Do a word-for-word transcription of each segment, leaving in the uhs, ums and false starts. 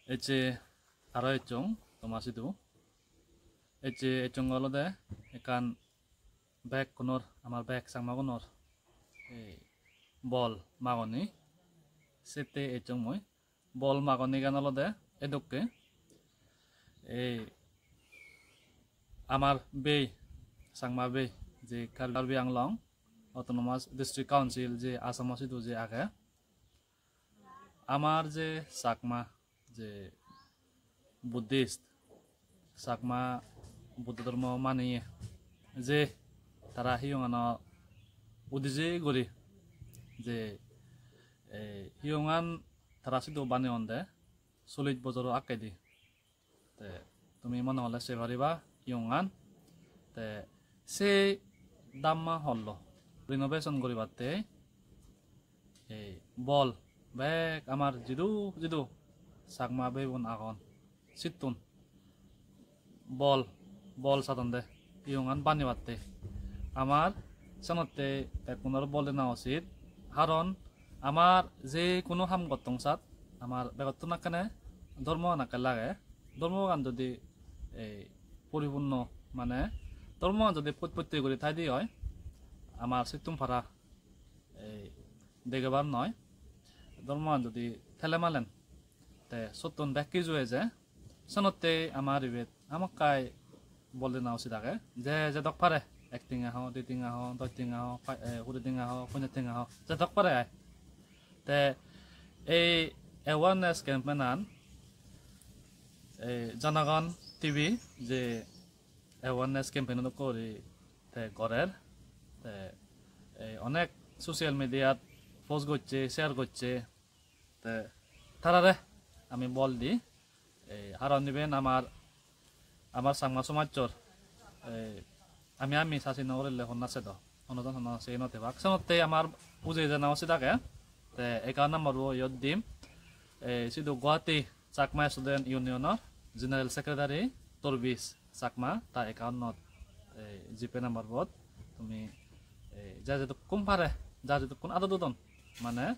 Ecche aro ecchong toma sidu. Ecche ecchong olode ekkan bekkunor, amar bek Changmagunor ei bol magoni. Sette ecchong mui. Bol magonigan olode edokke. Ei amar bei, Changma bei, je Karbi Anglong Autonomous District Council je Assam-o sidu je age, amar je Chakma, je Buddhist, Chakma Buddho dhormo maniye, je tara hiyongano udije guri je, eh, hiyongan tara sidu baneyonde chollish bojoro akkedi. Te tumi mone hole sei pariba hiyongan. Te sei Dhamma Hall-o renovation guribatte ei bol bek amar jidu jidu Chakma beibun agon, sittun bol, bol sadonde hiyongan banebatte. Amar senotte bekkunor bol dena usit, haron amar je hono ham gottong sat, amar begottun akkene dhormogan akke lage. Dhormogan jodi ei poripunno, mane dhormogan jodi potpotte guri thaide oi, amar sittun para ei degebar noi. Dhormogan jodi thele malen, te sottun bek kiju eje. Senotte amar ibet hamakkai bol dena usit age. Je jedok pare, ek tenga ho, di tenga ho, dos tenga ho, pa-, eh, kuri tenga ho, ponjas tenga ho, jedok pare ai. Te ei awareness campaign-an, ei Janagan T V je awareness campaign-o dokke guri te gorer. Te ei onek social media-t post gocche, share gocche. Te tarare ami bol di. Ei, haron iben amar, amar Changma somajjor, ei, ami ami sasi no gorile honna sedo, hono jon hono sei no tebak. Senotte amar uje jana usit age. Te account number bo iyot dim. Ei, sidu Guwahati Chakma Student Union-or General Secretary Torbis Chakma, ta account-ot, eh, GPay number bot tumi, eh, ja jedukkun pare, ja jedukkun adot udon, mane,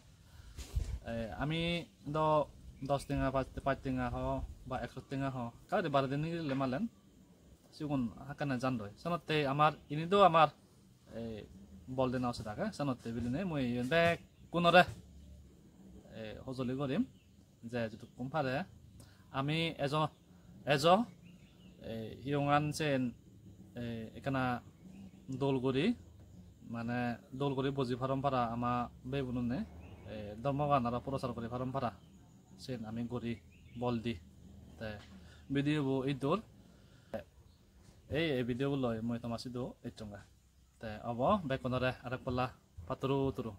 eh, ami do dos tenga, pach, pach tenga ho ba ekso tenga ho, kari bare din nigille malen, sigun hakkene jandoi. Senotte amar, ini do amar, eh, bol dena usit age, senotte biline mui iyen bekkunore, eh, hojoli gorim. Je jedukkun pare ami ejo, ejo, eh, hiyongan sen, eh, ekkana dol guri, mane dol guri boji paron para ama beibununne, eh, dhormogan aro prochar guri paron para, sen ami guri bol di. Te video bo iddur. Ei, ei video bo loi mui toma sidu ecchonge. Te obo bekkunore arek palla patturu turu.